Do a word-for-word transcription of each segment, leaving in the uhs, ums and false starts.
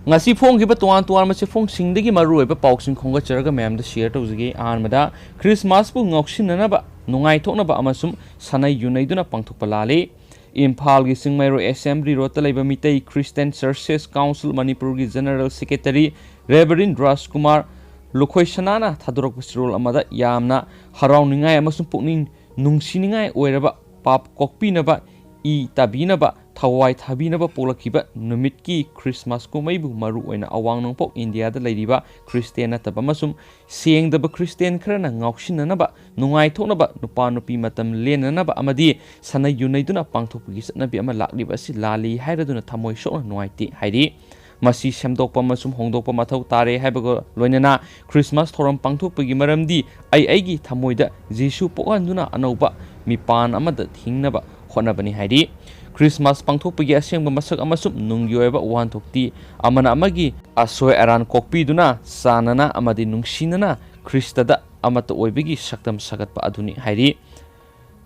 ꯉꯁꯤ ꯐꯣꯡꯈꯤꯕ ꯇꯣꯉꯥꯟ ꯇꯣꯉꯥꯟꯕ ꯆꯦꯐꯣꯡꯁꯤꯡꯗꯒꯤ ꯃꯔꯨꯑꯣꯏꯕ ꯄꯥꯎꯁꯤꯡ ꯈꯣꯝꯒꯠꯆꯔꯒ ꯃꯌꯥꯝꯗ ꯁꯤꯌꯔ ꯇꯧꯖꯒꯦ꯫ ꯑꯍꯥꯟꯕꯗ, ꯈ꯭ꯔꯤꯁꯃꯥꯁꯄꯨ ꯉꯥꯎꯁꯤꯟꯅꯅꯕ, ꯅꯨꯡꯉꯥꯏꯊꯣꯛꯅꯕ ꯑꯃꯁꯨꯡ ꯁꯥꯟꯅ ꯌꯨꯅꯩꯗꯨꯅ ꯄꯥꯡꯊꯣꯛꯄ ꯂꯥꯜꯂꯤ꯫ ꯏꯝꯐꯥꯜꯒꯤ ꯆꯤꯡꯃꯩꯔꯣꯡ ꯑꯦꯁꯦꯝꯕ꯭ꯂꯤ ꯔꯣꯗꯇ ꯂꯩꯕ ꯃꯤꯇꯩ ꯈ꯭ꯔꯤꯁꯇꯤꯌꯟ ꯆꯔꯆꯦꯁ ꯀꯥꯎꯟꯁꯤꯜ ꯃꯅꯤꯄꯨꯔꯒꯤ ꯖꯦꯅꯔꯦꯜ ꯁꯦꯀ꯭ꯔꯦꯇꯔꯤ ꯔꯦꯚꯔꯦꯟ ꯔꯥꯖꯀꯨꯃꯥꯔ ꯂꯨꯈꯣꯏꯁꯅꯥꯅ ꯊꯥꯗꯣꯔꯛꯄ ꯆꯦꯔꯣꯜ ꯑꯃꯗ ꯌꯥꯝꯅ ꯍꯔꯥꯎꯅꯤꯡꯉꯥꯏ ꯑꯃꯁꯨꯡ ꯄꯨꯛꯅꯤꯡ ꯅꯨꯡꯁꯤꯅꯤꯡꯉꯥꯏ ꯑꯣꯏꯔꯕ ꯄꯥꯞ ꯀꯣꯛꯄꯤꯅꯕ, ꯏ ꯇꯥꯕꯤꯅꯕ, ꯊꯋꯥꯏ ꯊꯥꯕꯤꯅꯕ ꯄꯣꯛꯂꯛꯈꯤꯕ ꯅꯨꯃꯤꯠꯀꯤ ꯈ꯭ꯔꯤꯁꯃꯥꯁ ꯀꯨꯝꯍꯩꯕꯨ ꯃꯔꯨ ꯑꯣꯏꯅ ꯑꯋꯥꯡ ꯅꯣꯡꯄꯣꯛ ꯏꯟꯗꯤꯌꯥꯗ ꯂꯩꯔꯤꯕ ꯈ꯭ꯔꯤꯁꯇꯤꯌꯟ ꯅꯠꯇꯕ ꯑꯃꯁꯨꯡ ꯁꯦꯡꯗꯕ ꯈ꯭ꯔꯤꯁꯇꯤꯌꯟ ꯈꯔꯅ ꯉꯥꯎꯁꯤꯟꯅꯅꯕ, ꯅꯨꯡꯉꯥꯏꯊꯣꯛꯅꯕ, ꯅꯨꯄꯥ ꯅꯨꯄꯤ ꯃꯇꯝ ꯂꯦꯟꯅꯅꯕ ꯑꯃꯗꯤ ꯁꯥꯟꯅ ꯌꯨꯅꯩꯗꯨꯅ ꯄꯥꯡꯊꯣꯛꯄꯒꯤ ꯆꯠꯅꯕꯤ ꯑꯃ ꯂꯥꯛꯂꯤꯕ ꯑꯁꯤ ꯂꯥꯜꯂꯤ ꯍꯥꯏꯔꯗꯨꯅ ꯊꯃꯣꯏ ꯁꯣꯛꯅ ꯅꯨꯡꯉꯥꯏꯇꯦ ꯍꯥꯏꯔꯤ꯫ ꯃꯁꯤ ꯁꯦꯝꯗꯣꯛꯄ ꯑꯃꯁꯨꯡ ꯍꯣꯡꯗꯣꯛꯄ ꯃꯊꯧ ꯇꯥꯔꯦ ꯍꯥꯏꯕꯒ ꯂꯣꯏꯅꯅ ꯈ꯭ꯔꯤꯁꯃꯥꯁ ꯊꯧꯔꯝ ꯄꯥꯡꯊꯣꯛꯄꯒꯤ ꯃꯔꯝꯗꯤ ꯑꯩ ꯑꯩꯒꯤ ꯊꯃꯣꯏꯗ ꯖꯤꯁꯨ ꯄꯣꯛꯍꯟꯗꯨꯅ ꯑꯅꯧꯕ ꯃꯤꯄꯥꯟ ꯑꯃꯗ ꯍꯤꯡꯅꯕ ꯍꯣꯠꯅꯕꯅꯤ ꯍꯥꯏꯔꯤ꯫ ꯈ꯭ꯔꯤꯁꯃꯥꯁ ꯄꯥꯡꯊꯣꯛꯄꯒꯤ ꯑꯁꯦꯡꯕ ꯃꯁꯛ ꯑꯃꯁꯨꯡ ꯅꯨꯡꯒꯤ ꯑꯣꯏꯕ ꯋꯥꯍꯟꯊꯣꯛꯇꯤ ꯑꯃꯅ ꯑꯃꯒꯤ ꯑꯁꯣꯏ ꯑꯔꯥꯟ ꯀꯣꯛꯄꯤꯗꯨꯅ ꯆꯥꯟꯅꯅ ꯑꯃꯗꯤ ꯅꯨꯡꯁꯤꯅꯅ ꯈ꯭ꯔꯤꯁꯇꯗ ꯑꯃꯠꯇ ꯑꯣꯏꯕꯒꯤ ꯁꯛꯇꯝ ꯁꯥꯒꯠꯄ ꯑꯗꯨꯅꯤ ꯍꯥꯏꯔꯤ꯫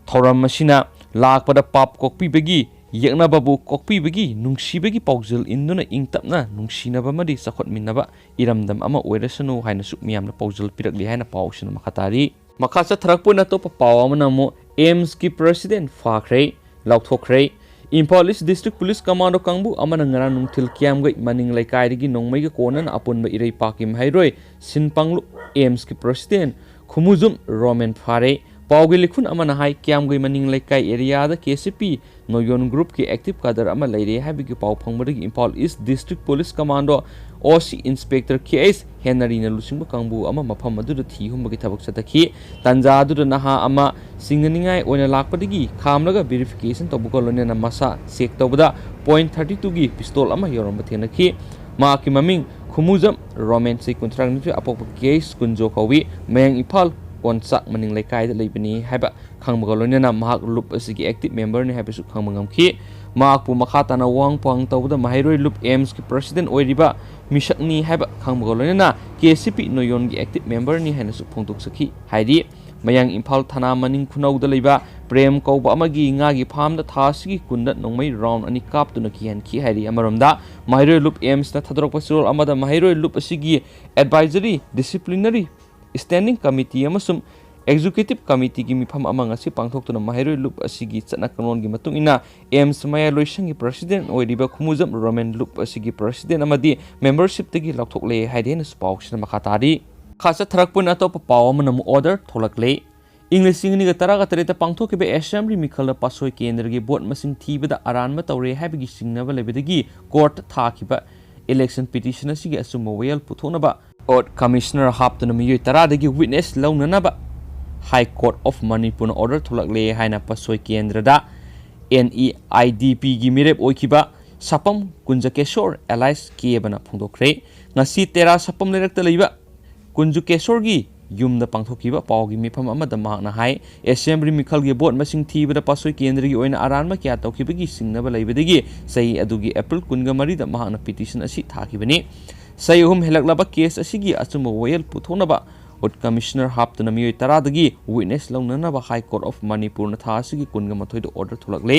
ꯊꯧꯔꯝ ꯑꯁꯤꯅ ꯂꯥꯛꯄꯗ ꯄꯥꯞ ꯀꯣꯛꯄꯤꯕꯒꯤ, ꯌꯦꯛꯅꯕꯕꯨ ꯀꯣꯛꯄꯤꯕꯒꯤ, ꯅꯨꯡꯁꯤꯕꯒꯤ ꯄꯥꯎꯖꯦꯜ ꯏꯟꯗꯨꯅ ꯏꯪ ꯇꯞꯅ ꯅꯨꯡꯁꯤꯅꯕ ꯑꯃꯗꯤ ꯆꯥꯎꯈꯠꯃꯤꯟꯅꯕ ꯏꯔꯝꯗꯝ ꯑꯃ ꯑꯣꯏꯔꯁꯅꯨ ꯍꯥꯏꯅꯁꯨ ꯃꯤꯌꯥꯝꯅ ꯄꯥꯎꯖꯦꯜ ꯄꯤꯔꯛꯂꯤ ꯍꯥꯏꯅ ꯄꯥꯎꯁꯤꯅ ꯃꯈꯥ ꯇꯥꯔꯤ꯫ ꯃꯈꯥ ꯆꯠꯊꯔꯛꯄ ꯑꯣꯏꯅ ꯑꯇꯣꯞꯄ ꯄꯥꯎ ꯑꯃꯅ ꯑꯃꯨꯛ ꯑꯦꯝꯁꯀꯤ ꯄ꯭ꯔꯁꯤꯗꯦꯟ ꯐꯥꯈ꯭ꯔꯦ, ꯂꯥꯎꯊꯣꯛꯈ꯭ꯔꯦ꯫ ꯏꯝꯐꯥꯜ ꯏꯁ ꯗꯤꯁꯇ꯭ꯔꯤꯛ ꯄꯨꯂꯤꯁ ꯀꯃꯥꯟꯗꯣ ꯀꯥꯡꯕꯨ ꯑꯃꯅ ꯉꯔꯥꯡ ꯅꯨꯡꯊꯤꯜ ꯀꯤꯌꯥꯝꯒꯩ ꯃꯅꯤꯡ ꯂꯩꯀꯥꯏꯗꯒꯤ ꯅꯣꯡꯃꯩꯒ ꯀꯣꯟꯅꯅ ꯑꯄꯨꯟꯕ ꯏꯔꯩ ꯄꯥꯛꯀꯤ ꯃꯍꯩꯔꯣꯏ ꯁꯤꯟ ꯄꯥꯡꯂꯨꯞ ꯑꯦꯝꯁꯀꯤ ꯄ꯭ꯔꯁꯤꯗꯦꯟ ꯈꯨꯃꯨꯖꯨꯝ ꯔꯣꯃꯦꯟ ꯐꯥꯔꯦ꯫ ꯄꯥꯎꯒꯤ ꯂꯤꯈꯨꯟ ꯑꯃꯅ ꯍꯥꯏ, ꯀꯤꯌꯥꯝꯒꯩ ꯃꯅꯤꯡ ꯂꯩꯀꯥꯏ ꯑꯦꯔꯤꯌꯥꯗ ꯀꯦ ꯁꯤ ꯄꯤ ꯅꯣꯌꯣꯟ ꯒ꯭ꯔꯨꯞꯀꯤ ꯑꯦꯛꯇꯤꯚ ꯀꯥꯗꯔ ꯑꯃ ꯂꯩꯔꯦ ꯍꯥꯏꯕꯒꯤ ꯄꯥꯎ ꯐꯪꯕꯗꯒꯤ ꯏꯝꯐꯥꯜ ꯏꯁ ꯗꯤꯁꯇ꯭ꯔꯤꯛ ꯄꯨꯂꯤꯁ ꯀꯃꯥꯟꯗꯣ ꯑꯣ ꯁꯤ ꯏꯟꯁꯄꯦꯛꯇꯔ ꯀꯦ ꯑꯩꯆ ꯍꯦꯅꯔꯤꯅ ꯂꯨꯆꯤꯡꯕ ꯀꯥꯡꯕꯨ ꯑꯃ ꯃꯐꯝ ꯑꯗꯨꯗ ꯊꯤ ꯍꯨꯝꯕꯒꯤ ꯊꯕꯛ ꯆꯠꯊꯈꯤ꯫ ꯇꯥꯟꯖꯥ ꯑꯗꯨꯗ ꯅꯍꯥ ꯑꯃ ꯆꯤꯡꯅꯅꯤꯡꯉꯥꯏ ꯑꯣꯏꯅ ꯂꯥꯛꯄꯗꯒꯤ ꯈꯥꯝꯂꯒ ꯚꯦꯔꯤꯐꯤꯀꯦꯁꯟ ꯇꯧꯕꯒ ꯂꯣꯏꯅꯅ ꯃꯁꯥ ꯆꯦꯛ ꯇꯧꯕꯗ ꯄꯣꯏꯟ ꯊꯥꯔꯇꯤ ꯇꯨꯒꯤ ꯄꯤꯁꯇꯣꯜ ꯑꯃ ꯌꯥꯎꯔꯝꯕ ꯊꯦꯡꯅꯈꯤ꯫ ꯃꯍꯥꯛꯀꯤ ꯃꯃꯤꯡ ꯈꯨꯃꯨꯖꯝ ꯔꯣꯃꯦꯟ, ꯆꯍꯤ ꯀꯨꯟꯊ꯭ꯔꯥ ꯅꯤꯊꯣꯏ, ꯑꯄꯣꯛꯄ ꯀꯦ ꯑꯩꯆ ꯀꯨꯟꯖꯣ ꯀꯧꯏ꯫ ꯃꯌꯥꯡ ꯏꯝꯐꯥꯜ ꯀꯣꯟꯆꯥꯛ ꯃꯅꯤꯡ ꯂꯩꯀꯥꯏꯗ ꯂꯩꯕꯅꯤ ꯍꯥꯏꯕ ꯈꯪꯕꯒ ꯂꯣꯏꯅꯅ ꯃꯍꯥꯛ ꯂꯨꯞ ꯑꯁꯤꯒꯤ ꯑꯦꯛꯇꯤꯚ ꯃꯦꯝꯕꯔꯅꯤ ꯍꯥꯏꯕꯁꯨ ꯈꯪꯕ ꯉꯝꯈꯤ꯫ ꯃꯍꯥꯛꯄꯨ ꯃꯈꯥ ꯇꯥꯅ ꯋꯥꯍꯪ ꯄꯥꯎꯍꯪ ꯇꯧꯕꯗ ꯃꯍꯩꯔꯣꯏ ꯂꯨꯞ ꯑꯦꯝꯁꯀꯤ ꯄ꯭ꯔꯁꯤꯗꯦꯟ ꯑꯣꯏꯔꯤꯕ ꯃꯤꯁꯛꯅꯤ ꯍꯥꯏꯕ ꯈꯪꯕꯒ ꯂꯣꯏꯅꯅ ꯀꯦ ꯁꯤ ꯄꯤ ꯅꯣꯌꯣꯟꯒꯤ ꯑꯦꯛꯇꯤꯚ ꯃꯦꯝꯕꯔꯅꯤ ꯍꯥꯏꯅꯁꯨ ꯐꯣꯡꯗꯣꯛꯆꯈꯤ ꯍꯥꯏꯔꯤ꯫ ꯃꯌꯥꯡ ꯏꯝꯐꯥꯜ ꯊꯥꯅꯥ ꯃꯅꯤꯡ ꯈꯨꯅꯧꯗ ꯂꯩꯕ ꯄ꯭ꯔꯦꯝ ꯀꯧꯕ ꯑꯃꯒꯤ ꯉꯥꯒꯤ ꯐꯥꯔꯝꯗ ꯊꯥ ꯑꯁꯤꯒꯤ ꯀꯨꯟꯗ ꯅꯣꯡꯃꯩ ꯔꯥꯎꯟ ꯑꯅꯤ ꯀꯥꯞꯇꯨꯅ ꯀꯤꯍꯟꯈꯤ ꯍꯥꯏꯔꯤ꯫ ꯑꯃꯔꯣꯝꯗ, ꯃꯍꯩꯔꯣꯏ ꯂꯨꯞ ꯑꯦꯝꯁꯅ ꯊꯥꯗꯣꯔꯛꯄ ꯆꯦꯔꯣꯜ ꯑꯃꯗ ꯃꯍꯩꯔꯣꯏ ꯂꯨꯞ ꯑꯁꯤꯒꯤ ꯑꯦꯗꯚꯥꯏꯖꯔꯤ, ꯗꯤꯁꯤꯄ꯭ꯂꯤꯅꯔꯤ ꯁ꯭ꯇꯦꯟꯗꯤꯡ ꯀꯃꯤꯇꯤ ꯑꯃꯁꯨꯡ ꯑꯦꯛꯖꯤꯀ꯭ꯌꯨꯇꯤꯚ ꯀꯃꯤꯇꯤꯒꯤ ꯃꯤꯐꯝ ꯑꯃ ꯉꯁꯤ ꯄꯥꯡꯊꯣꯛꯇꯨꯅ ꯃꯍꯩꯔꯣꯏ ꯂꯨꯞ ꯑꯁꯤꯒꯤ ꯆꯠꯅ ꯀꯥꯡꯂꯣꯟꯒꯤ ꯃꯇꯨꯡ ꯏꯟꯅ ꯑꯦꯝꯁ ꯃꯌꯥꯏ ꯂꯣꯏꯁꯪꯒꯤ ꯄ꯭ꯔꯁꯤꯗꯦꯟꯠ ꯑꯣꯏꯔꯤꯕ ꯈꯨꯃꯨꯖꯝ ꯔꯣꯃꯦꯟ ꯂꯨꯞ ꯑꯁꯤꯒꯤ ꯄ꯭ꯔꯁꯤꯗꯦꯟꯠ ꯑꯃꯗꯤ ꯃꯦꯝꯕꯔꯁꯤꯞꯇꯒꯤ ꯂꯧꯊꯣꯛꯂꯦ ꯍꯥꯏꯔꯤ ꯍꯥꯏꯅꯁꯨ ꯄꯥꯎꯁꯤꯅ ꯃꯈꯥ ꯇꯥꯔꯤ꯫ ꯃꯈꯥ ꯆꯠꯊꯔꯛꯄ ꯑꯣꯏꯅ ꯑꯇꯣꯞꯄ ꯄꯥꯎ ꯑꯃꯅ ꯑꯃꯨꯛ ꯑꯣꯔꯗꯔ ꯊꯣꯛꯂꯛꯂꯦ꯫ ꯏꯪ ꯂꯤꯁꯤꯡ ꯑꯅꯤꯒ ꯇꯔꯥꯒ ꯇꯔꯦꯠꯇ ꯄꯥꯡꯊꯣꯛꯈꯤꯕ ꯑꯦꯁꯦꯝꯕ꯭ꯂꯤ ꯃꯤꯈꯜꯗ ꯄꯥꯁꯣꯏ ꯀꯦꯟꯗ꯭ꯔꯒꯤ ꯚꯣꯠ ꯃꯁꯤꯡ ꯊꯤꯕꯗ ꯑꯔꯥꯟꯕ ꯇꯧꯔꯦ ꯍꯥꯏꯕꯒꯤ ꯆꯤꯡꯅꯕ ꯂꯩꯕꯗꯒꯤ ꯀꯣꯔꯠꯇ ꯊꯥꯈꯤꯕ ꯏꯂꯦꯛꯁꯟ ꯄꯤꯇꯤꯁꯟ ꯑꯁꯤꯒꯤ ꯑꯆꯨꯝꯕ ꯋꯥꯌꯦꯜ ꯄꯨꯊꯣꯛꯅꯕ ꯀꯣꯔꯠ ꯀꯃꯤꯁꯅꯔ ꯍꯥꯞꯇꯨꯅ ꯃꯤꯑꯣꯏ ꯇꯔꯥꯗꯒꯤ ꯋꯤꯠꯅꯦꯁ ꯂꯧꯅꯅꯕ ꯍꯥꯏ ꯀꯣꯔꯠ ꯑꯣꯐ ꯃꯅꯤꯄꯨꯔꯅ ꯑꯣꯔꯗꯔ ꯊꯣꯛꯂꯛꯂꯦ ꯍꯥꯏꯅ ꯄꯥꯁꯣꯏ ꯀꯦꯟꯗ꯭ꯔꯗ ꯑꯦꯟ ꯏ ꯑꯥꯏ ꯗꯤ ꯄꯤꯒꯤ ꯃꯤꯔꯦꯞ ꯑꯣꯏꯈꯤꯕ ꯁꯥꯄꯝ ꯀꯨꯟꯖꯀꯦꯁꯣꯔ ꯑꯦꯂꯥꯏꯁ ꯀꯦꯕꯅ ꯐꯣꯡꯗꯣꯛꯈ꯭ꯔꯦ꯫ ꯉꯁꯤ ꯇꯦꯔꯥ ꯁꯥꯄꯝ ꯂꯩꯔꯛꯇ ꯂꯩꯕ ꯀꯨꯟꯖꯀꯦꯁꯣꯔꯒꯤ ꯌꯨꯝꯗ ꯄꯥꯡꯊꯣꯛꯈꯤꯕ ꯄꯥꯎꯒꯤ ꯃꯤꯐꯝ ꯑꯃꯗ ꯃꯍꯥꯛꯅ ꯍꯥꯏ, ꯑꯦꯁꯦꯝꯕ꯭ꯂꯤ ꯃꯤꯈꯜꯒꯤ ꯚꯣꯠ ꯃꯁꯤꯡ ꯊꯤꯕꯗ ꯄꯥꯁꯣꯏ ꯀꯦꯟꯗ꯭ꯔꯒꯤ ꯑꯣꯏꯅ ꯑꯔꯥꯟꯕ ꯀꯌꯥ ꯇꯧꯈꯤꯕꯒꯤ ꯆꯤꯡꯅꯕ ꯂꯩꯕꯗꯒꯤ ꯆꯍꯤ ꯑꯗꯨꯒꯤ ꯑꯦꯄ꯭ꯔꯤꯜ ꯀꯨꯟꯒ ꯃꯔꯤꯗ ꯃꯍꯥꯛꯅ ꯄꯤꯇꯤꯁꯟ ꯑꯁꯤ ꯊꯥꯈꯤꯕꯅꯤ꯫ ꯆꯍꯤ ꯑꯍꯨꯝ ꯍꯦꯜꯂꯛꯂꯕ ꯀꯦꯁ ꯑꯁꯤꯒꯤ ꯑꯆꯨꯝꯕ ꯋꯥꯌꯦꯜ ꯄꯨꯊꯣꯛꯅꯕ ꯀꯣꯔꯠ ꯀꯃꯤꯁꯅꯔ ꯍꯥꯞꯇꯨꯅ ꯃꯤꯑꯣꯏ ꯇꯔꯥꯗꯒꯤ ꯋꯤꯠꯅꯦꯁ ꯂꯧꯅꯅꯕ ꯍꯥꯏ ꯀꯣꯔꯠ ꯑꯣꯐ ꯃꯅꯤꯄꯨꯔꯅ ꯊꯥ ꯑꯁꯤꯒꯤ ꯀꯨꯟꯒ ꯃꯥꯊꯣꯏꯗ ꯑꯣꯔꯗꯔ ꯊꯣꯛꯂꯛꯂꯦ꯫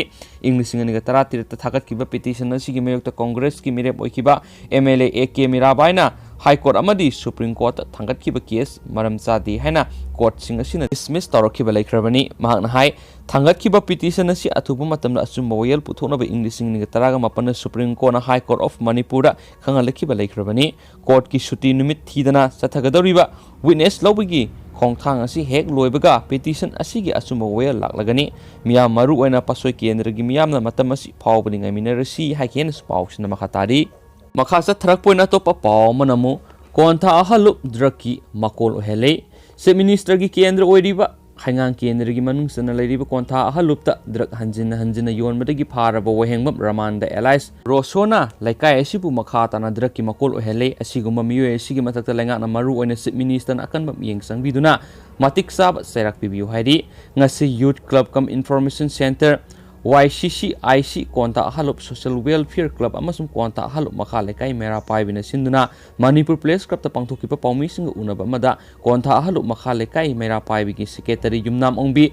ꯏꯪ ꯂꯤꯁꯤꯡ ꯑꯅꯤꯒ ꯇꯔꯥꯇꯔꯦꯠꯇ ꯊꯥꯒꯠꯈꯤꯕ ꯄꯤꯇꯤꯁꯟ ꯑꯁꯤꯒꯤ ꯃꯥꯌꯣꯛꯇ ꯀꯣꯡꯒ꯭ꯔꯦꯁꯀꯤ ꯃꯤꯔꯦꯞ ꯑꯣꯏꯈꯤꯕ M L A A K ꯃꯤꯔꯥꯕꯥꯏꯅ ꯍꯥꯏ ꯀꯣꯔꯠ ꯑꯃꯗꯤ ꯁꯨꯄ꯭ꯔꯤꯝ ꯀꯣꯔꯠꯇ ꯊꯥꯡꯒꯠꯈꯤꯕ ꯀꯦꯁ ꯃꯔꯝ ꯆꯥꯗꯦ ꯍꯥꯏꯅ ꯀꯣꯔꯠꯁꯤꯡ ꯑꯁꯤꯅ ꯗꯤꯁꯃꯤꯁ ꯇꯧꯔꯛꯈꯤꯕ ꯂꯩꯈ꯭ꯔꯕꯅꯤ꯫ ꯃꯍꯥꯛꯅ ꯍꯥꯏ, ꯊꯥꯡꯒꯠꯈꯤꯕ ꯄꯤꯇꯤꯁꯟ ꯑꯁꯤ ꯑꯊꯨꯕ ꯃꯇꯝꯗ ꯑꯆꯨꯝꯕ ꯋꯥꯌꯦꯜ ꯄꯨꯊꯣꯛꯅꯕ ꯏꯪ ꯂꯤꯁꯤꯡ ꯑꯅꯤꯒ ꯇꯔꯥꯒ ꯃꯥꯄꯟꯗ ꯁꯨꯄ꯭ꯔꯤꯝ ꯀꯣꯔꯠꯅ ꯍꯥꯏ ꯀꯣꯔꯠ ꯑꯣꯐ ꯃꯅꯤꯄꯨꯔꯗ ꯈꯪꯍꯜꯂꯛꯈꯤꯕ ꯂꯩꯈ꯭ꯔꯕꯅꯤ꯫ ꯀꯣꯔꯠꯀꯤ ꯁꯨꯇꯤ ꯅꯨꯃꯤꯠ ꯊꯤꯗꯅ ꯆꯠꯊꯒꯗꯧꯔꯤꯕ ꯋꯤꯠꯅꯦꯁ ꯂꯧꯕꯒꯤ ꯈꯣꯡꯊꯥꯡ ꯑꯁꯤ ꯍꯦꯛ ꯂꯣꯏꯕꯒ ꯄꯤꯇꯤꯁꯟ ꯑꯁꯤꯒꯤ ꯑꯆꯨꯝꯕ ꯋꯥꯌꯦꯜ ꯂꯥꯛꯂꯒꯅꯤ꯫ ꯃꯤꯌꯥꯝ, ꯃꯔꯨ ꯑꯣꯏꯅ ꯄꯥꯁꯣꯏ ꯀꯦꯟꯗ꯭ꯔꯒꯤ ꯃꯤꯌꯥꯝꯅ ꯃꯇꯝ ꯑꯁꯤ ꯐꯥꯎꯕꯗꯤ ꯉꯥꯏꯃꯤꯟꯅꯔꯁꯤ ꯍꯥꯏꯈꯤ ꯍꯥꯏꯅꯁꯨ ꯄꯥꯎꯁꯤꯅ ꯃꯈꯥ ꯇꯥꯔꯤ꯫ ꯃꯈꯥ ꯆꯠꯊꯔꯛꯄ ꯑꯣꯏꯅ ꯑꯇꯣꯞꯄ ꯄꯥꯎ ꯑꯃꯅ ꯑꯃꯨꯛ ꯀꯣꯟꯊꯥ ꯑꯍꯜꯂꯨꯞ ꯗ꯭ꯔꯒꯀꯤ ꯃꯀꯣꯜ ꯑꯣꯏꯍꯜꯂꯦ꯫ ꯆꯤꯐ ꯃꯤꯅꯤꯁꯇꯔꯒꯤ ꯀꯦꯟꯗ꯭ꯔ ꯑꯣꯏꯔꯤꯕ ꯍꯩꯉꯥꯡ ꯀꯦꯟꯗ꯭ꯔꯒꯤ ꯃꯅꯨꯡ ꯆꯟꯅ ꯂꯩꯔꯤꯕ ꯀꯣꯟꯊꯥ ꯑꯍꯜꯂꯨꯞꯇ ꯗ꯭ꯔꯒ ꯍꯟꯖꯤꯟ ꯍꯟꯖꯤꯟꯅ ꯌꯣꯟꯕꯗꯒꯤ ꯐꯥꯔꯕ ꯋꯥꯍꯦꯡꯕꯝ ꯔꯃꯥꯟꯗ ꯑꯦꯂꯥꯏꯁ ꯔꯣꯁꯣꯅ ꯂꯩꯀꯥꯏ ꯑꯁꯤꯕꯨ ꯃꯈꯥ ꯇꯥꯅ ꯗ꯭ꯔꯒꯀꯤ ꯃꯀꯣꯜ ꯑꯣꯏꯍꯜꯂꯦ꯫ ꯑꯁꯤꯒꯨꯝꯕ ꯃꯤꯑꯣꯏ ꯑꯁꯤꯒꯤ ꯃꯊꯛꯇ ꯂꯩꯉꯥꯛꯅ ꯃꯔꯨ ꯑꯣꯏꯅ ꯆꯤꯐ ꯃꯤꯅꯤꯁꯇꯔꯅ ꯑꯀꯟꯕ ꯃꯤꯠꯌꯦꯡ ꯆꯪꯕꯤꯗꯨꯅ ꯃꯇꯤꯛ ꯆꯥꯕ ꯆꯩꯔꯥꯛ ꯄꯤꯕꯤꯌꯨ ꯍꯥꯏꯔꯤ꯫ ꯉꯁꯤ youth club cum information centre, Y C C I C, Kontha Ahallup social welfare club ꯑꯃꯁꯨꯡ ꯀꯣꯟꯊꯥ ꯑꯍꯜꯂꯨꯞ ꯃꯈꯥ ꯂꯩꯀꯥꯏ ꯃꯩꯔꯥ ꯄꯥꯏꯕꯤꯅ ꯁꯤꯟꯗꯨꯅ ꯃꯅꯤꯄꯨꯔ ꯄ꯭ꯔꯦꯁ ꯀ꯭ꯂꯕꯇ ꯄꯥꯡꯊꯣꯛꯈꯤꯕ ꯄꯥꯎꯃꯤꯁꯤꯡꯒ ꯎꯅꯕ ꯑꯃꯗ ꯀꯣꯟꯊꯥ ꯑꯍꯜꯂꯨꯞ ꯃꯈꯥ ꯂꯩꯀꯥꯏ ꯃꯩꯔꯥ ꯄꯥꯏꯕꯤꯒꯤ ꯁꯦꯀ꯭ꯔꯦꯇꯔꯤ ꯌꯨꯝꯅꯥꯝ ꯑꯣꯡꯕꯤ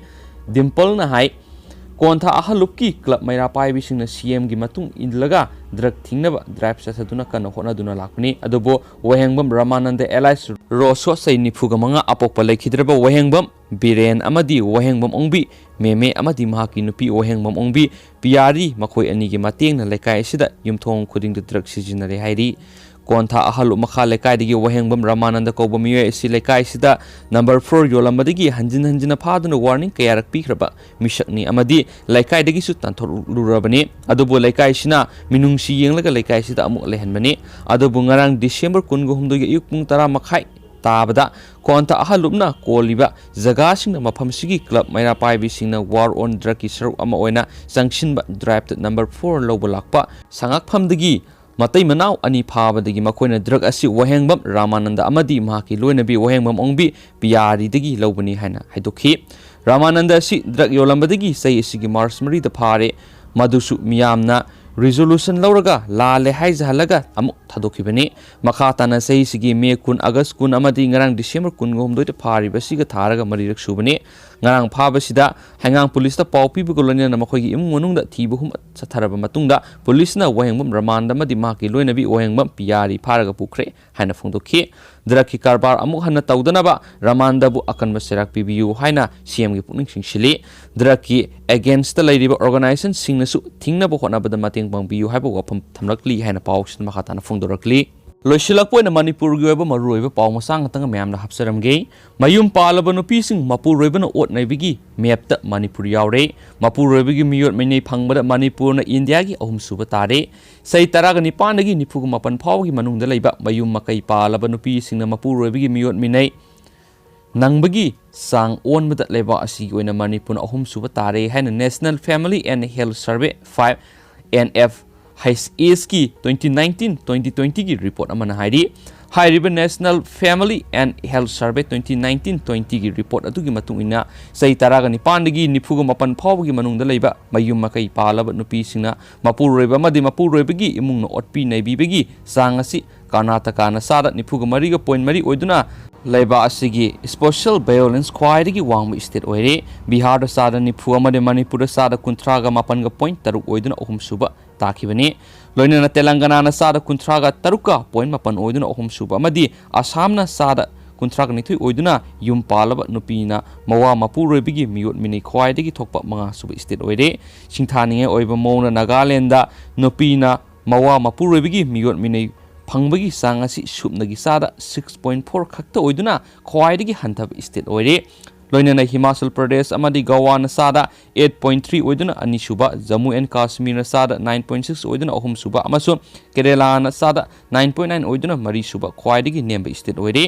ꯗꯤꯝꯄꯜꯅ ꯍꯥꯏ, ꯀꯣꯟꯊꯥ ꯑꯍꯜꯂꯨꯞꯀꯤ ꯀ꯭ꯂꯕ ꯃꯩꯔꯥ ꯄꯥꯏꯕꯤꯁꯤꯡꯅ ꯁꯤ ꯑꯦꯝꯒꯤ ꯃꯇꯨꯡ ꯏꯜꯂꯒ ꯗ꯭ꯔꯒ ꯊꯤꯡꯅꯕ ꯗ꯭ꯔꯥꯏꯚ ꯆꯠꯊꯗꯨꯅ ꯀꯟꯅ ꯍꯣꯠꯅꯗꯨꯅ ꯂꯥꯛꯄꯅꯤ꯫ ꯑꯗꯨꯕꯨ ꯋꯥꯍꯦꯡꯕꯝ ꯔꯃꯥꯅꯟꯗ ꯑꯦꯂꯥꯏꯁ ꯔꯣꯁꯣ, ꯆꯍꯤ ꯅꯤꯐꯨꯒ ꯃꯉꯥ, ꯑꯄꯣꯛꯄ ꯂꯩꯈꯤꯗ꯭ꯔꯕ ꯋꯥꯍꯦꯡꯕꯝ ꯕꯤꯔꯦꯟ ꯑꯃꯗꯤ ꯋꯥꯍꯦꯡꯕꯝ ꯑꯣꯡꯕꯤ ꯃꯦꯃꯦ ꯑꯃꯗꯤ ꯃꯍꯥꯛꯀꯤ ꯅꯨꯄꯤ ꯋꯥꯍꯦꯡꯕꯝ ꯑꯣꯡꯕꯤ ꯄꯤꯌꯥꯔꯤ, ꯃꯈꯣꯏ ꯑꯅꯤꯒꯤ ꯃꯇꯦꯡꯅ ꯂꯩꯀꯥꯏ ꯑꯁꯤꯗ ꯌꯨꯝꯊꯣꯡ ꯈꯨꯗꯤꯡꯗ ꯗ꯭ꯔꯒ ꯁꯤꯖꯤꯟꯅꯔꯦ ꯍꯥꯏꯔꯤ꯫ ꯀꯣꯟꯊꯥ ꯑꯍꯜꯂꯨꯞ ꯃꯈꯥ ꯂꯩꯀꯥꯏꯗꯒꯤ ꯋꯥꯍꯦꯡꯕꯝ ꯔꯃꯥꯅꯟꯗ ꯀꯧꯕ ꯃꯤꯑꯣꯏ ꯑꯁꯤ ꯂꯩꯀꯥꯏ ꯑꯁꯤꯗ ꯅꯝꯕꯔ ꯐꯣꯔ ꯌꯣꯜꯂꯝꯕꯗꯒꯤ ꯍꯟꯖꯤꯟ ꯍꯟꯖꯤꯟꯅ ꯐꯥꯗꯨꯅ ꯋꯥꯔꯅꯤꯡ ꯀꯌꯥꯔꯛ ꯄꯤꯈ꯭ꯔꯕ ꯃꯤꯁꯛꯅꯤ ꯑꯃꯗꯤ ꯂꯩꯀꯥꯏꯗꯒꯤꯁꯨ ꯇꯥꯟꯊꯣꯛꯂꯨꯔꯕꯅꯤ꯫ ꯑꯗꯨꯕꯨ ꯂꯩꯀꯥꯏꯁꯤꯅ ꯃꯤꯅꯨꯡꯁꯤ ꯌꯦꯡꯂꯒ ꯂꯩꯀꯥꯏꯁꯤꯗ ꯑꯃꯨꯛ ꯂꯩꯍꯟꯕꯅꯤ꯫ ꯑꯗꯨꯕꯨ ꯉꯔꯥꯡ ꯗꯤꯁꯦꯝꯕꯔ ꯀꯨꯟꯒ ꯍꯨꯝꯗꯣꯏꯒꯤ ꯑꯌꯨꯛ ꯄꯨꯡ ꯇꯔꯥ ꯃꯈꯥꯏ ꯇꯥꯕꯗ ꯀꯣꯟꯊꯥ ꯑꯍꯜꯂꯨꯞꯅ ꯀꯣꯜꯂꯤꯕ ꯖꯒꯥꯁꯤꯡꯗ ꯃꯐꯝꯁꯤꯒꯤ ꯀ꯭ꯂꯕ ꯃꯩꯔꯥ ꯄꯥꯏꯕꯤꯁꯤꯡꯅ ꯋꯥꯔ ꯑꯣꯟ ꯗ꯭ꯔꯒꯀꯤ ꯁꯔꯨꯛ ꯑꯃ ꯑꯣꯏꯅ ꯆꯪꯁꯤꯟꯕ ꯗ꯭ꯔꯥꯏꯚꯇ ꯅꯝꯕꯔ ꯐꯣꯔ ꯂꯧꯕ ꯂꯥꯛꯄ ꯁꯉꯥꯛꯐꯝꯗꯒꯤ ꯃꯇꯩ ꯃꯅꯥꯎ ꯑꯅꯤ ꯐꯥꯕꯗꯒꯤ ꯃꯈꯣꯏꯅ ꯗ꯭ꯔꯒ ꯑꯁꯤ ꯋꯥꯍꯦꯡꯕꯝ ꯔꯥꯃꯥꯅꯟꯗ ꯑꯃꯗꯤ ꯃꯍꯥꯛꯀꯤ ꯂꯣꯏꯅꯕꯤ ꯋꯥꯍꯦꯡꯕꯝ ꯑꯣꯡꯕꯤ ꯄꯤꯌꯥꯔꯤꯗꯒꯤ ꯂꯧꯕꯅꯤ ꯍꯥꯏꯅ ꯍꯥꯏꯗꯣꯛꯈꯤ꯫ ꯔꯥꯃꯥꯅꯟꯗ ꯑꯁꯤ ꯗ꯭ꯔꯒ ꯌꯣꯜꯂꯝꯕꯗꯒꯤ ꯆꯍꯤ ꯑꯁꯤꯒꯤ ꯃꯥꯔꯆ ꯃꯔꯤꯗ ꯐꯥꯔꯦ꯫ ꯃꯗꯨꯁꯨ ꯃꯤꯌꯥꯝꯅ ꯔꯤꯖꯣꯂꯨꯁꯟ ꯂꯧꯔꯒ ꯂꯥꯜꯂꯦ ꯍꯥꯏꯖꯍꯜꯂꯒ ꯑꯃꯨꯛ ꯊꯥꯗꯣꯛꯈꯤꯕꯅꯤ꯫ ꯃꯈꯥ ꯇꯥꯅ ꯆꯍꯤꯁꯤꯒꯤ ꯃꯦ ꯀꯨꯟ, ꯑꯥꯒꯁ ꯀꯨꯟ ꯑꯃꯗꯤ ꯉꯔꯥꯡ ꯗꯤꯁꯦꯝꯕꯔ ꯀꯨꯟꯒ ꯍꯨꯝꯗꯣꯏꯗ ꯐꯥꯔꯤꯕꯁꯤꯒ ꯊꯥꯔꯒ ꯃꯔꯤꯔꯛ ꯁꯨꯕꯅꯤ꯫ ꯉꯔꯥꯡ ꯐꯥꯕꯁꯤꯗ ꯍꯩꯉꯥꯡ ꯄꯨꯂꯤꯁꯇ ꯄꯥꯎ ꯄꯤꯕꯒ ꯂꯣꯏꯅꯅ ꯃꯈꯣꯏꯒꯤ ꯏꯃꯨꯡ ꯃꯅꯨꯡꯗ ꯊꯤꯕ ꯍꯨꯝ ꯆꯠꯊꯔꯕ ꯃꯇꯨꯡꯗ ꯄꯨꯂꯤꯁꯅ ꯋꯥꯍꯦꯡꯕꯝ ꯔꯃꯥꯟꯗ ꯑꯃꯗꯤ ꯃꯍꯥꯛꯀꯤ ꯂꯣꯏꯅꯕꯤ ꯋꯥꯍꯦꯡꯕꯝ ꯄꯤꯌꯥꯔꯤ ꯐꯥꯔꯒ ꯄꯨꯈ꯭ꯔꯦ ꯍꯥꯏꯅ ꯐꯣꯡꯗꯣꯛꯈꯤ꯫ ꯗ꯭ꯔꯒꯀꯤ ꯀꯔꯕꯥꯔ ꯑꯃꯨꯛ ꯍꯟꯅ ꯇꯧꯗꯅꯕ ꯔꯃꯥꯟꯗꯕꯨ ꯑꯀꯟꯕ ꯆꯩꯔꯥꯛ ꯄꯤꯕꯤꯌꯨ ꯍꯥꯏꯅ ꯁꯤ ꯑꯦꯝꯒꯤ ꯄꯨꯛꯅꯤꯡ ꯆꯤꯡꯁꯤꯜꯂꯤ꯫ ꯗ꯭ꯔꯒꯀꯤ ꯑꯦꯒꯦꯟꯁꯇ ꯂꯩꯔꯤꯕ ꯑꯣꯔꯒꯅꯥꯏꯖꯦꯁꯟꯁꯤꯡꯅꯁꯨ ꯊꯤꯡꯅꯕ ꯍꯣꯠꯅꯕꯗ ꯃꯇꯦꯡ ꯄꯥꯡꯕꯤꯌꯨ ꯍꯥꯏꯕ ꯋꯥꯐꯝ ꯊꯝꯂꯛꯂꯤ ꯍꯥꯏꯅ ꯄꯥꯎꯁꯤꯗ ꯃꯈꯥ ꯇꯥꯅ ꯐꯣꯡꯗꯣꯔꯛꯂꯤ꯫ ꯂꯣꯏꯁꯤꯜꯂꯛꯄ ꯑꯣꯏꯅ ꯃꯅꯤꯄꯨꯔꯒꯤ ꯑꯣꯏꯕ ꯃꯔꯨꯑꯣꯏꯕ ꯄꯥꯎ ꯃꯆꯥ ꯉꯥꯛꯇꯪ ꯃꯌꯥꯝꯗ ꯍꯥꯞꯆꯔꯝꯒꯦ꯫ ꯃꯌꯨꯝ ꯄꯥꯜꯂꯕ ꯅꯨꯄꯤꯁꯤꯡ ꯃꯄꯨꯔꯣꯏꯕꯅ ꯑꯣꯠ ꯅꯩꯕꯒꯤ ꯃꯦꯞꯇ ꯃꯅꯤꯄꯨꯔ ꯌꯥꯎꯔꯦ꯫ ꯃꯄꯨꯔꯣꯏꯕꯒꯤ ꯃꯤꯑꯣꯠ ꯃꯤꯅꯩ ꯐꯪꯕꯗ ꯃꯅꯤꯄꯨꯔꯅ ꯏꯟꯗꯤꯌꯥꯒꯤ ꯑꯍꯨꯝꯁꯨꯕ ꯇꯥꯔꯦ꯫ ꯆꯍꯤ ꯇꯔꯥꯒ ꯅꯤꯄꯥꯟꯗꯒꯤ ꯅꯤꯐꯨꯒ ꯃꯥꯄꯟ ꯐꯥꯎꯕꯒꯤ ꯃꯅꯨꯡꯗ ꯂꯩꯕ ꯃꯌꯨꯝ ꯃꯀꯩ ꯄꯥꯜꯂꯕ ꯅꯨꯄꯤꯁꯤꯡꯅ ꯃꯄꯨꯔꯣꯏꯕꯒꯤ ꯃꯤꯑꯣꯠ ꯃꯤꯅꯩ ꯅꯪꯕꯒꯤ ꯆꯥꯡ ꯑꯣꯟꯕꯗ ꯂꯩꯕꯥꯛ ꯑꯁꯤꯒꯤ ꯑꯣꯏꯅ ꯃꯅꯤꯄꯨꯔꯅ ꯑꯍꯨꯝꯁꯨꯕ ꯇꯥꯔꯦ ꯍꯥꯏꯅ National Family and Health Survey, five N F H S ꯀꯤ twenty nineteen twenty twenty ꯒꯤ ꯔꯤꯄꯣꯔꯠ ꯑꯃꯅ ꯍꯥꯏꯔꯤ꯫ ꯍꯥꯏꯔꯤꯕ National Family and Health Survey twenty nineteen twenty ꯒꯤ ꯔꯤꯄꯣꯔꯠ ꯑꯗꯨꯒꯤ ꯃꯇꯨꯡ ꯏꯟꯅ, ꯆꯍꯤ ꯇꯔꯥꯒ ꯅꯤꯄꯥꯟꯗꯒꯤ ꯅꯤꯐꯨꯒ ꯃꯥꯄꯟ ꯐꯥꯎꯕꯒꯤ ꯃꯅꯨꯡꯗ ꯂꯩꯕ ꯃꯌꯨꯝ ꯃꯀꯩ ꯄꯥꯜꯂꯕ ꯅꯨꯄꯤꯁꯤꯡꯅ ꯃꯄꯨꯔꯣꯏꯕ ꯑꯃꯗꯤ ꯃꯄꯨꯔꯣꯏꯕꯒꯤ ꯏꯃꯨꯡꯅ ꯑꯣꯠꯄꯤ ꯅꯩꯕꯤꯕꯒꯤ ꯆꯥꯡ ꯑꯁꯤ ꯀꯔꯅꯥꯇꯀꯥꯅ ꯆꯥꯗ ꯅꯤꯐꯨꯒ ꯃꯔꯤꯒ ꯄꯣꯏꯟ ꯃꯔꯤ ꯑꯣꯏꯗꯨꯅ, ꯂꯩꯕꯥꯛ ꯑꯁꯤꯒꯤ ꯁ꯭ꯄꯣꯔꯠꯁꯦꯜ ꯚꯥꯏꯑꯣꯂꯦꯟꯁ ꯈ꯭ꯋꯥꯏꯗꯒꯤ ꯋꯥꯡꯕ ꯁ꯭ꯇꯦꯠ ꯑꯣꯏꯔꯦ꯫ ꯕꯤꯍꯥꯔꯗ ꯆꯥꯗ ꯅꯤꯐꯨ ꯑꯃꯗꯤ ꯃꯅꯤꯄꯨꯔꯗ ꯆꯥꯗ ꯀꯨꯟꯊ꯭ꯔꯥꯒ ꯃꯥꯄꯟꯒ ꯄꯣꯏꯟꯠ ꯇꯔꯨꯛ ꯑꯣꯏꯗꯨꯅ ꯑꯍꯨꯝꯁꯨꯕ ꯇꯥꯈꯤꯕꯅꯤ꯫ ꯂꯣꯏꯅꯅ ꯇꯦꯂꯪꯒꯅꯥꯅ ꯆꯥꯗ ꯀꯨꯟꯊ꯭ꯔꯥꯒ ꯇꯔꯨꯛꯀ ꯄꯣꯏꯟꯠ ꯃꯥꯄꯟ ꯑꯣꯏꯗꯨꯅ ꯑꯍꯨꯝꯁꯨꯕ ꯑꯃꯗꯤ ꯑꯁꯥꯝꯅ ꯆꯥꯗ ꯀꯨꯟꯊ꯭ꯔꯥꯒ ꯅꯤꯊꯣꯏ ꯑꯣꯏꯗꯨꯅ ꯌꯨꯝ ꯄꯥꯜꯂꯕ ꯅꯨꯄꯤꯅ ꯃꯋꯥ ꯃꯄꯨꯔꯣꯏꯕꯒꯤ ꯃꯤꯑꯣꯠ ꯃꯤꯅꯩ ꯈ꯭ꯋꯥꯏꯗꯒꯤ ꯊꯣꯛꯄ ꯃꯉꯥꯁꯨꯕ ꯁ꯭ꯇꯦꯠ ꯑꯣꯏꯔꯦ꯫ ꯁꯤꯡꯊꯥꯅꯤꯡꯉꯥꯏ ꯑꯣꯏꯕ ꯃꯑꯣꯡꯗ ꯅꯥꯒꯥꯂꯦꯟꯗ ꯅꯨꯄꯤꯅ ꯃꯋꯥ ꯃꯄꯨꯔꯣꯏꯕꯒꯤ ꯃꯤꯑꯣꯠ ꯃꯤꯅꯩ ꯐꯪꯕꯒꯤ ꯆꯥꯡ ꯑꯁꯤ ꯁꯨꯞꯅꯒꯤ ꯆꯥꯗ ꯁꯤꯛꯁ ꯄꯣꯏꯟꯠ ꯐꯣꯔ ꯈꯛꯇ ꯑꯣꯏꯗꯨꯅ ꯈ꯭ꯋꯥꯏꯗꯒꯤ ꯍꯟꯊꯕ ꯁ꯭ꯇꯦꯠ ꯑꯣꯏꯔꯦ꯫ ꯂꯣꯏꯅꯅ ꯍꯤꯃꯥꯆꯜ ꯄ꯭ꯔꯗꯦꯁ ꯑꯃꯗꯤ ꯒꯋꯥꯅ ꯆꯥꯗ ꯑꯩꯠ ꯄꯣꯏꯟꯠ ꯊ꯭ꯔꯤ ꯑꯣꯏꯗꯨꯅ ꯑꯅꯤꯁꯨꯕ, ꯖꯝꯃꯨ ꯑꯦꯟ ꯀꯥꯁꯃꯤꯔꯅ ꯆꯥꯗ ꯅꯥꯏꯟ ꯄꯣꯏꯟꯠ ꯁꯤꯛꯁ ꯑꯣꯏꯗꯨꯅ ꯑꯍꯨꯝꯁꯨꯕ ꯑꯃꯁꯨꯡ ꯀꯦꯔꯦꯂꯥꯅ ꯆꯥꯗ ꯅꯥꯏꯟ ꯄꯣꯏꯟꯠ ꯅꯥꯏꯟ ꯑꯣꯏꯗꯨꯅ ꯃꯔꯤꯁꯨꯕ ꯈ꯭ꯋꯥꯏꯗꯒꯤ ꯅꯦꯝꯕ ꯁ꯭ꯇꯦꯠ ꯑꯣꯏꯔꯦ꯫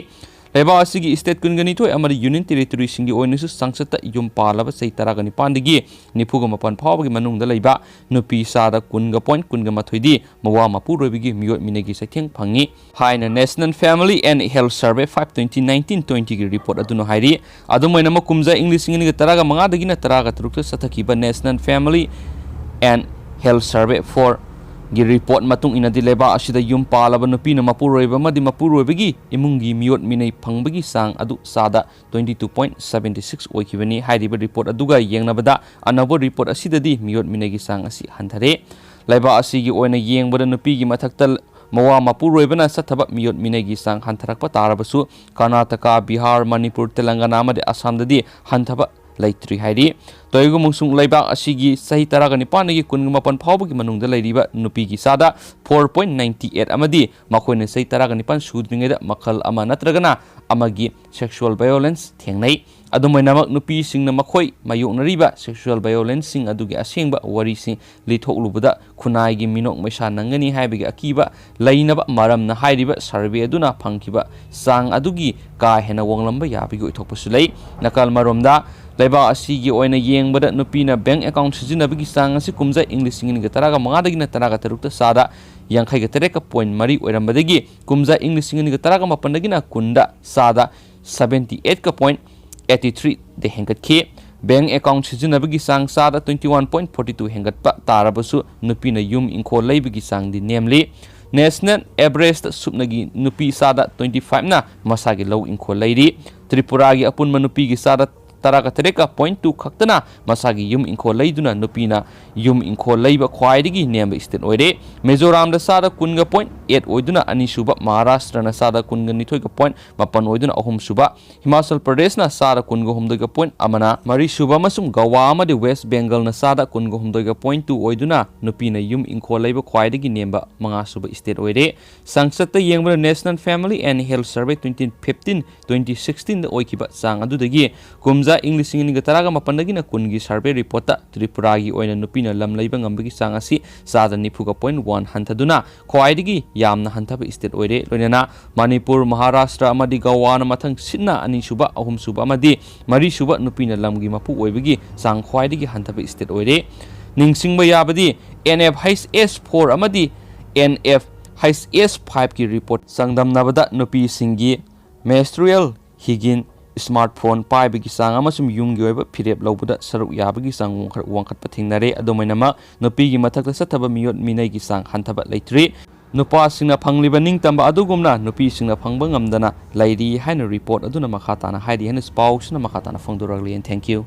ꯂꯩꯕꯥꯛ ꯑꯁꯤꯒꯤ ꯁ꯭ꯇꯦꯠ ꯀꯨꯟꯒ ꯅꯤꯊꯣꯏ ꯑꯃꯗꯤ ꯌꯨꯅꯤꯌꯟ ꯇꯦꯔꯤꯇꯣꯔꯤꯁꯤꯡꯒꯤ ꯑꯣꯏꯅꯁꯨ ꯆꯥꯡꯆꯠꯇ ꯌꯨꯝ ꯄꯥꯜꯂꯕ ꯆꯍꯤ ꯇꯔꯥꯒ ꯅꯤꯄꯥꯟꯗꯒꯤ ꯅꯤꯐꯨꯒ ꯃꯥꯄꯟ ꯐꯥꯎꯕꯒꯤ ꯃꯅꯨꯡꯗ ꯂꯩꯕ ꯅꯨꯄꯤ ꯆꯥꯗ ꯀꯨꯟꯒ ꯄꯣꯏꯟꯠ ꯀꯨꯟꯒ ꯃꯥꯊꯣꯏꯗꯤ ꯃꯋꯥ ꯃꯄꯨꯔꯣꯏꯕꯒꯤ ꯃꯤꯑꯣꯠ ꯃꯤꯅꯩꯒꯤ ꯆꯩꯊꯦꯡ ꯐꯪꯉꯤ ꯍꯥꯏꯅ National Family and Health Survey five twenty nineteen twenty ꯒꯤ ꯔꯤꯄꯣꯔꯠ ꯑꯗꯨꯅ ꯍꯥꯏꯔꯤ꯫ ꯑꯗꯨꯝ ꯑꯣꯏꯅꯃꯛ, ꯀꯨꯝꯖꯥ ꯏꯪ ꯂꯤꯁꯤꯡ ꯑꯅꯤꯒ ꯇꯔꯥꯒ ꯃꯉꯥꯗꯒꯤꯅ ꯇꯔꯥꯒ ꯇꯔꯨꯛꯇ ꯆꯠꯊꯈꯤꯕ National Family and Health Survey four ꯒꯤ ꯔꯤꯄꯣꯔꯠ ꯃꯇꯨꯡ ꯏꯟꯅꯗꯤ, ꯂꯩꯕꯥꯛ ꯑꯁꯤꯗ ꯌꯨꯝ ꯄꯥꯜꯂꯕ ꯅꯨꯄꯤꯅ ꯃꯄꯨꯔꯣꯏꯕ ꯑꯃꯗꯤ ꯃꯄꯨꯔꯣꯏꯕꯒꯤ ꯏꯃꯨꯡꯒꯤ ꯃꯤꯑꯣꯠ ꯃꯤꯅꯩ ꯐꯪꯕꯒꯤ ꯆꯥꯡ ꯑꯗꯨ ꯆꯥꯗ twenty two point seventy six ꯑꯣꯏꯈꯤꯕꯅꯤ꯫ ꯍꯥꯏꯔꯤꯕ ꯔꯤꯄꯣꯔꯠ ꯑꯗꯨꯒ ꯌꯦꯡꯅꯕꯗ, ꯑꯅꯧꯕ ꯔꯤꯄꯣꯔꯠ ꯑꯁꯤꯗꯗꯤ ꯃꯤꯑꯣꯠ ꯃꯤꯅꯩꯒꯤ ꯆꯥꯡ ꯑꯁꯤ ꯍꯟꯊꯔꯦ꯫ ꯂꯩꯕꯥꯛ ꯑꯁꯤꯒꯤ ꯑꯣꯏꯅ ꯌꯦꯡꯕꯗ, ꯅꯨꯄꯤꯒꯤ ꯃꯊꯛꯇ ꯃꯋꯥ ꯃꯄꯨꯔꯣꯏꯕꯅ ꯆꯠꯊꯕ ꯃꯤꯑꯣꯠ ꯃꯤꯅꯩꯒꯤ ꯆꯥꯡ ꯍꯟꯊꯔꯛꯄ ꯇꯥꯔꯕꯁꯨ, ꯀꯔꯅꯥꯇꯀꯥ, ꯕꯤꯍꯥꯔ, ꯃꯅꯤꯄꯨꯔ, ꯇꯦꯂꯪꯒꯥꯅꯥ ꯑꯃꯗꯤ ꯑꯁꯥꯝꯗꯗꯤ ꯍꯟꯊꯕ ꯂꯩꯇ꯭ꯔꯤ ꯍꯥꯏꯔꯤ꯫ ꯇꯧꯏꯒꯨꯝꯕꯁꯨꯡ, ꯂꯩꯕꯥꯛ ꯑꯁꯤꯒꯤ ꯆꯍꯤ ꯇꯔꯥꯒ ꯅꯤꯄꯥꯟꯗꯒꯤ ꯀꯨꯟꯒ ꯃꯥꯄꯟ ꯐꯥꯎꯕꯒꯤ ꯃꯅꯨꯡꯗ ꯂꯩꯔꯤꯕ ꯅꯨꯄꯤꯒꯤ ꯆꯥꯗ four point ninety eight ꯑꯃꯗꯤ ꯃꯈꯣꯏꯅ ꯆꯍꯤ ꯇꯔꯥꯒ ꯅꯤꯄꯥꯟ ꯁꯨꯗ꯭ꯔꯤꯉꯩꯗ ꯃꯈꯜ ꯑꯃ ꯅꯠꯇ꯭ꯔꯒꯅ ꯑꯃꯒꯤ sexual violence ꯊꯦꯡꯅꯩ꯫ ꯑꯗꯨꯝ ꯑꯣꯏꯅꯃꯛ, ꯅꯨꯄꯤꯁꯤꯡꯅ ꯃꯈꯣꯏ ꯃꯥꯌꯣꯛꯅꯔꯤꯕ sexual violenceꯁꯤꯡ ꯑꯗꯨꯒꯤ ꯑꯁꯦꯡꯕ ꯋꯥꯔꯤꯁꯤꯡ ꯂꯤꯊꯣꯛꯂꯨꯕꯗ ꯈꯨꯟꯅꯥꯏꯒꯤ ꯃꯤꯅꯣꯛ ꯃꯩꯁꯥ ꯅꯪꯒꯅꯤ ꯍꯥꯏꯕꯒꯤ ꯑꯀꯤꯕ ꯂꯩꯅꯕ ꯃꯔꯝꯅ, ꯍꯥꯏꯔꯤꯕ survey ꯑꯗꯨꯅ ꯐꯪꯈꯤꯕ ꯆꯥꯡ ꯑꯗꯨꯒꯤ ꯀꯥ ꯍꯦꯟꯅ ꯋꯥꯡꯂꯝꯕ ꯌꯥꯕꯒꯤ ꯑꯣꯏꯊꯣꯛꯄꯁꯨ ꯂꯩ꯫ ꯅꯥꯀꯜ ꯑꯃꯔꯣꯝꯗ, ꯂꯩꯕꯥꯛ ꯑꯁꯤꯒꯤ ꯑꯣꯏꯅ ꯌꯦꯡꯕꯗ, ꯅꯨꯄꯤꯅ bank account ꯁꯤꯖꯤꯟꯅꯕꯒꯤ ꯆꯥꯡ ꯑꯁꯤ ꯀꯨꯝꯖꯥ ꯏꯪ ꯂꯤꯁꯤꯡ ꯑꯅꯤꯒ ꯇꯔꯥꯒ ꯃꯉꯥꯗꯒꯤꯅ ꯇꯔꯥꯒ ꯇꯔꯨꯛꯇ ꯆꯥꯗ ꯌꯥꯡꯈꯩꯒ ꯇꯔꯦꯠꯀ ꯄꯣꯏꯟꯠ ꯃꯔꯤ ꯑꯣꯏꯔꯝꯕꯗꯒꯤ, ꯀꯨꯝꯖꯥ ꯏꯪ ꯂꯤꯁꯤꯡ ꯑꯅꯤꯒ ꯇꯔꯥꯒ ꯃꯥꯄꯟꯗꯒꯤꯅ ꯀꯨꯟꯗ ꯆꯥꯗ seventy eight point eighty three ꯗ ꯍꯦꯟꯒꯠꯈꯤ꯫ Bank account ꯁꯤꯖꯤꯟꯅꯕꯒꯤ ꯆꯥꯡ ꯆꯥꯗ twenty one point forty two ꯍꯦꯟꯒꯠꯄ ꯇꯥꯔꯕꯁꯨ, ꯅꯨꯄꯤꯅ ꯌꯨꯝ ꯏꯪꯈꯣꯜ ꯂꯩꯕꯒꯤ ꯆꯥꯡꯗꯤ ꯅꯦꯝꯂꯤ꯫ National average ꯁꯨꯞꯅꯒꯤ ꯅꯨꯄꯤ ꯆꯥꯗ twenty five ꯅ ꯃꯁꯥꯒꯤ ꯂꯧ ꯏꯪꯈꯣꯜ ꯂꯩꯔꯤ꯫ ꯇ꯭ꯔꯤꯄꯨꯔꯥꯒꯤ ꯑꯄꯨꯟꯕ ꯅꯨꯄꯤꯒꯤ ꯆꯥꯗ ꯇꯔꯥꯒ ꯇꯔꯦꯠꯀ point two ꯈꯛꯇꯅ ꯃꯁꯥꯒꯤ ꯌꯨꯝ ꯏꯪꯈꯣꯜ ꯂꯩꯗꯨꯅ ꯅꯨꯄꯤꯅ ꯌꯨꯝ ꯏꯪꯈꯣꯜ ꯂꯩꯕ ꯈ꯭ꯋꯥꯏꯗꯒꯤ ꯅꯦꯝꯕ state ꯑꯣꯏꯔꯦ꯫ ꯃꯤꯖꯣꯔꯥꯝꯗ ꯆꯥꯗ ꯀꯨꯟꯒ point eight ꯑꯣꯏꯗꯨꯅ ꯑꯅꯤꯁꯨꯕ, ꯃꯍꯥꯔꯥꯁꯇ꯭ꯔꯅ ꯆꯥꯗ ꯀꯨꯟꯒ ꯅꯤꯊꯣꯏꯒ point ꯃꯥꯄꯟ ꯑꯣꯏꯗꯨꯅ ꯑꯍꯨꯝꯁꯨꯕ, ꯍꯤꯃꯥꯆꯜ ꯄ꯭ꯔꯗꯦꯁꯅ ꯆꯥꯗ ꯀꯨꯟꯒ ꯍꯨꯝꯗꯣꯏꯒ point ꯑꯃꯅ ꯃꯔꯤꯁꯨꯕ ꯑꯃꯁꯨꯡ ꯒꯋꯥ ꯑꯃꯗꯤ ꯋꯦꯁ ꯕꯦꯡꯒꯜꯅ ꯆꯥꯗ ꯀꯨꯟꯒ ꯍꯨꯝꯗꯣꯏꯒ point two ꯑꯣꯏꯗꯨꯅ ꯅꯨꯄꯤꯅ ꯌꯨꯝ ꯏꯪꯈꯣꯜ ꯂꯩꯕ ꯈ꯭ꯋꯥꯏꯗꯒꯤ ꯅꯦꯝꯕ ꯃꯉꯥꯁꯨꯕ state ꯑꯣꯏꯔꯦ꯫ ꯆꯥꯡꯆꯠꯇ ꯌꯦꯡꯕꯗ National Family and Health Survey twenty fifteen twenty sixteen ꯗ ꯑꯣꯏꯈꯤꯕ ꯆꯥꯡ ꯑꯗꯨꯗꯒꯤ ꯀꯨꯝꯖꯥ ꯏꯪ ꯂꯤꯁꯤꯡ ꯑꯅꯤꯒ ꯇꯔꯥꯒ ꯃꯥꯄꯟꯗꯒꯤꯅ ꯀꯨꯟꯒꯤ survey report ꯇ ꯇ꯭ꯔꯤꯄꯨꯔꯥꯒꯤ ꯑꯣꯏꯅ ꯅꯨꯄꯤꯅ ꯂꯝ ꯂꯩꯕ ꯉꯝꯕꯒꯤ ꯆꯥꯡ ꯑꯁꯤ ꯆꯥꯗ ꯅꯤꯐꯨꯒ point one ꯍꯟꯊꯗꯨꯅ ꯈ꯭ꯋꯥꯏꯗꯒꯤ ꯌꯥꯝꯅ ꯍꯟꯊꯕ state ꯑꯣꯏꯔꯦ꯫ ꯂꯣꯏꯅꯅ ꯃꯅꯤꯄꯨꯔ, ꯃꯍꯥꯔꯥꯁꯇ꯭ꯔ ꯑꯃꯗꯤ ꯒꯋꯥꯅ ꯃꯊꯪ ꯁꯤꯠꯅ ꯑꯅꯤꯁꯨꯕ, ꯑꯍꯨꯝꯁꯨꯕ ꯑꯃꯗꯤ ꯃꯔꯤꯁꯨꯕ ꯅꯨꯄꯤꯅ ꯂꯝꯒꯤ ꯃꯄꯨ ꯑꯣꯏꯕꯒꯤ ꯆꯥꯡ ꯈ꯭ꯋꯥꯏꯗꯒꯤ ꯍꯟꯊꯕ state ꯑꯣꯏꯔꯦ꯫ ꯅꯤꯡꯁꯤꯡꯕ ꯌꯥꯕꯗꯤ N F H S four ꯑꯃꯗꯤ N F H S five ꯀꯤ report ꯆꯥꯡꯗꯝꯅꯕꯗ ꯅꯨꯄꯤꯁꯤꯡꯒꯤ menstrual hygiene, smartphone ꯄꯥꯏꯕꯒꯤ ꯆꯥꯡ ꯑꯃꯁꯨꯡ ꯌꯨꯝꯒꯤ ꯑꯣꯏꯕ ꯐꯤꯔꯦꯞ ꯂꯧꯕꯗ ꯁꯔꯨꯛ ꯌꯥꯕꯒꯤ ꯆꯥꯡ ꯋꯥꯡꯈꯠ-, ꯋꯥꯡꯈꯠꯄ ꯊꯦꯡꯅꯔꯦ꯫ ꯑꯗꯨꯝ ꯑꯣꯏꯅꯃꯛ, ꯅꯨꯄꯤꯒꯤ ꯃꯊꯛꯇ ꯆꯠꯊꯕ ꯃꯤꯑꯣꯠ ꯃꯤꯅꯩꯒꯤ ꯆꯥꯡ ꯍꯟꯊꯕ ꯂꯩꯇ꯭ꯔꯤ꯫ ꯅꯨꯄꯥꯁꯤꯡꯅ ꯐꯪꯂꯤꯕ ꯅꯤꯡꯇꯝꯕ ꯑꯗꯨꯒꯨꯝꯅ ꯅꯨꯄꯤꯁꯤꯡꯅ ꯐꯪꯕ ꯉꯝꯗꯅ ꯂꯩꯔꯤ ꯍꯥꯏꯅ report ꯑꯗꯨꯅ ꯃꯈꯥ ꯇꯥꯅ ꯍꯥꯏꯔꯤ ꯍꯥꯏꯅ ꯄꯥꯎꯁꯤꯅ ꯃꯈꯥ ꯇꯥꯅ ꯐꯣꯡꯗꯣꯔꯛꯂꯤ꯫ And thank you꯫